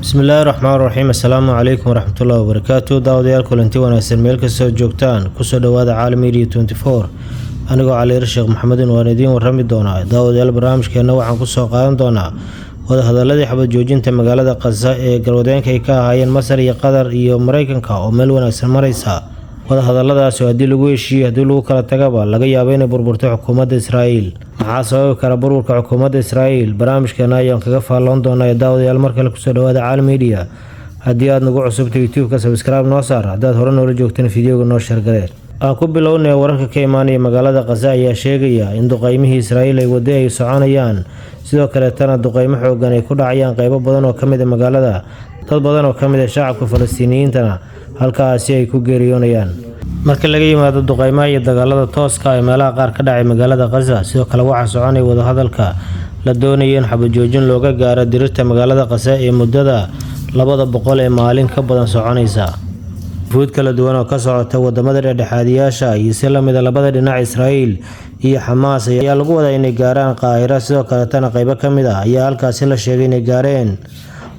Bismillaahi raxmaan raxiim. Assalaamu calaykum waraxmatullaahi wabarakaatu. Daawadayaal, kulanti wanaagsan meel kastoo joogtaan. Kusoo dhawaada Caalam Media 24. Anigoo Caliir Sheekh Maxamedin waan idiin warami doonaa. Daawadayaal, barnaamijkeena waxaan kusoo qaadan doonaa wadahadaladii xabad joojinta magaalada Qasa ee galwadeenka ay ka ahaayeen Masar iyo Qatar iyo Mareykanka oo meel wanaagsan mareysa. Wadahadaladaasi haddii lagu heshiiyo, haddii lagu kala tagaba, laga yaabo inay burburto xukuumadda Israa'iil. Maxaa sababi kara burburka xukuumadda Israa'iil? Barnaamijkeena ayaan kaga faalloon doonaa. Daawadayaal, mar kale kusoo dhawaada Caalam Media. Haddii aad nagu cusubta YouTube-ka, subscribe noo saar. Haddaad hore noola joogtana, videoga noo share garee. Aan ku bilownay, wararka ka imaanaya magaalada Qasa ayaa sheegaya in duqeymihii Israa'iil ay waday ay soconayaan, sidoo kaleetana duqeymo xoogan ay ku dhacayaan qeybo badan oo kamid a magaalada, dad badan oo kamid a shacabka Falastiiniyiintana halkaasi ay ku geeriyoonayaan. Marka laga yimaado duqeymaha iyo dagaalada tooska ee meelaha qaar ka dhacay magaalada Qasa, sidoo kale waxaa soconaya wadahadalka la doonaya in xabajoojin looga gaaro dirirta magaalada Qasa ee muddada 200 ee maalin ka badan soconaysa. Fuud kala duwan oo ka socota wadamada dhexdhexaadiyaasha iyo si lamida labada dhinac, Israa'iil iyo Xamaas, ayaa lagu wadaa inay gaaraan Qaahira. Sidoo kaletana qeybo ka mid ah ayaa halkaasi la sheegay inay gaareen.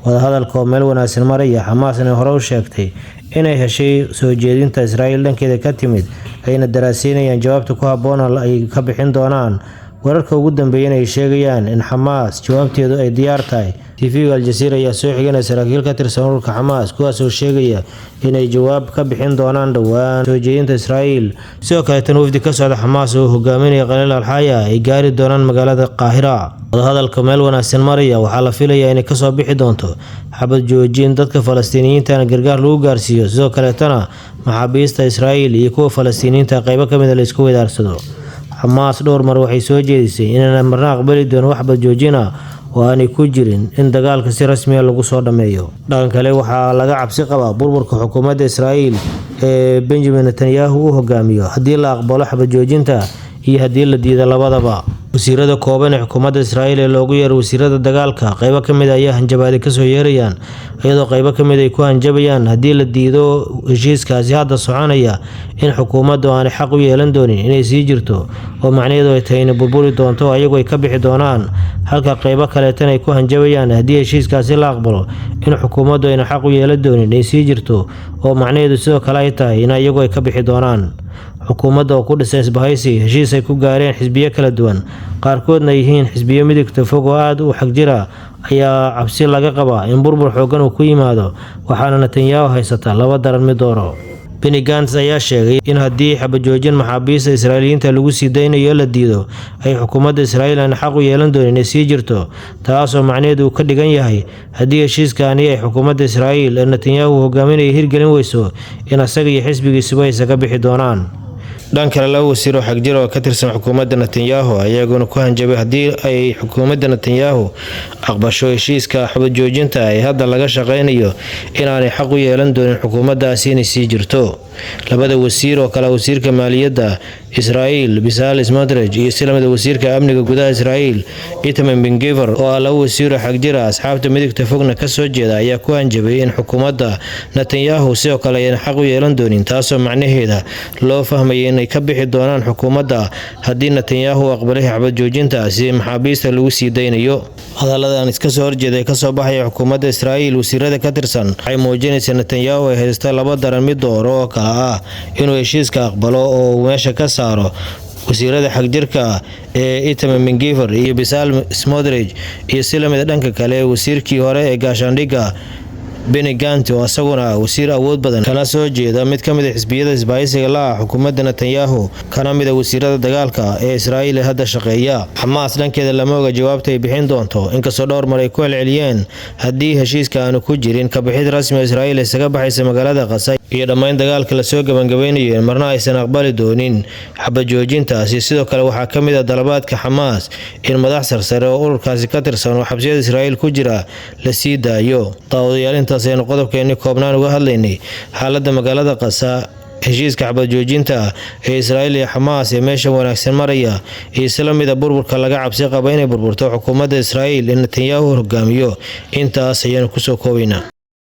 Wadahadalka oo meel wanaagsan maraya, Xamaasna hore u sheegtay inay heshay soo jeedinta Israa'iil dhankeeda ka timid, ayna daraasiinayaan jawaabta ku habboon ay ka bixin doonaan. Wararka ugu dambeeyana ay sheegayaan in Xamaas jawaabteedu ay diyaar tahay. TV-ga Aljaziira ayaa soo xiganaya saraakiil ka tirsan ururka Xamaas, kuwaas oo sheegaya inay jawaab ka bixin doonaan dhowaan soo jeedinta Israa'iil. Sidoo kaleetan wafdi ka socda Xamaas oo hogaaminaya Khaliil Alxaya ay gaari doonaan magaalada Qaahira. Wadahadalka meel wanaagsan maraya waxaa la filayaa inay kasoo bixi doonto xabad joojin, dadka Falastiiniyiintana gargaar lagu gaarsiiyo, sidoo kaleetana maxaabiista Israa'iil iyo kuwa Falastiiniyiinta qeybo kamid a la isku weydaarsado. Xamaas dhowr mar waxay soo jeedisay inaanay marna aqbali doonin wax xabad joojin ah oo aanay ku jirin in dagaalka si rasmi ah lagu soo dhammeeyo. Dhanka kale, waxaa laga cabsi qabaa burburka xukuumadda Israa'iil ee Benjamin Netanyahu uu hogaamiyo haddii la aqbalo xabad joojinta iyo haddii la diido labadaba. Wasiirada kooban ee xukuumadda Israa'iil ee loogu yeero wasiirada dagaalka, qeybo ka mid ah ayaa hanjabaadi kasoo yeerayaan, iyadoo qeybo ka mid ay ku hanjabayaan haddii la diido heshiiskaasi hadda soconaya in xukuumaddu aanay xaq u yeelan doonin inay sii jirto, oo macnaheedu ay tahay inay burburi doonto oo ayagu ay ka bixi doonaan, halka qeybo kaleetana ay ku hanjabayaan haddii heshiiskaasi la aqbalo in xukuumaddu ayna xaq u yeelan doonin inay sii jirto, oo macnaheedu sidoo kale ay tahay in ayagu ay ka bixi doonaan. Xukuumadda oo ku dhisan isbahaysi heshiis ay ku gaareen xisbiyo kala duwan, qaarkoodna yihiin xisbiyo midigta fog oo aada u xagjira, ayaa cabsi laga qabaa in burbur xooggan uu ku yimaado, waxaana Netanyahu haysata laba daran mid dooro. Benny Gantz ayaa sheegay in haddii xabajoojin maxaabiista Israa'iiliyiinta lagu sii daynayo la diido, ay xukuumadda Israa'iil aan xaq u yeelan doonin inay sii jirto, taasoo macnaheedu uu ka dhigan yahay haddii heshiiskaani ay xukuumadda Israa'iil ee Netanyahu hogaaminaya hirgelin weyso, in asaga iyo xisbigiisuba isaga bixi doonaan. Dhan kale, laba wasiir oo xagjir oo ka tirsan xukuumadda Netanyahu ayaguna ku hanjabay haddii ay xukuumadda Netanyahu aqbasho heshiiska xabad joojinta ee hadda laga shaqeynayo inaanay xaq u yeelan doonin xukuumaddaasi inay sii jirto. Labada wasiir oo kale wasiirka maaliyadda Israa'iil Bezalel Smotrich iyo si lamida wasiirka amniga gudaha Israa'iil Itamar Ben-Gvir, oo ah laba wasiir oo xagjira, asxaabta midigta fogna kasoo jeeda, ayaa ku hanjabay in xukuumadda Netanyahu sidoo kale aynan xaq u yeelan doonin, taasoo macnaheeda loo fahmaya inay ka bixi doonaan xukuumadda haddii Netanyahu aqbalay xabad joojinta si maxaabiista lagu sii daynayo. Hadalladan iska soo horjeeda ee kasoo baxaya xukuumadda Israa'iil wasiirada ka tirsan waxay muujinaysaa Netanyahu ay haysta laba daran mid dooro, oo kale ah inuu heshiiska aqbalo oo uu meesha ka saaro wasiirada xagjirka ee Itamar Ben-Gvir iyo Bezalel Smotrich, iyo si lamida dhanka kale wasiirkii hore ee gaashaandhigga Benny Gantz, oo isaguna wasiir awood badan, kana soo jeeda mid ka mid a xisbiyada isbahaysiga la ah xukuumadda Netanyahu, kana mid a wasiirada dagaalka ee Israa'iil ee hadda shaqeeya. Xamaas dhankeeda lama oga jawaabta ay bixin doonto, inkastoo dhowr mar ay ku celceliyeen haddii heshiiska aanu ku jirin kabixid rasmi Israa'iil isaga baxaysa magaalada Qasa iyo dhammayn dagaalka lasoo gabangabeynayo, marna aysan aqbali doonin xabad joojintaasi. Sidoo kale waxaa ka mid ah dalabaadka Xamaas in madax sarsare oo ururkaasi ka tirsan oo xabsiyada Israa'iil ku jira la sii daayo. Daawadayaal, intaas aynu qodobkeenni koobnaan uga hadlaynay xaaladda magaalada Qasa, heshiiska xabad joojinta ee Israa'iil iyo Xamaas ee meesha wanaagsan maraya, iyo isla mida burburka laga cabsi qaba inay burburto xukuumadda Israa'iil ee Netanyahu hogaamiyo. Intaas ayaanu kusoo koobaynaa.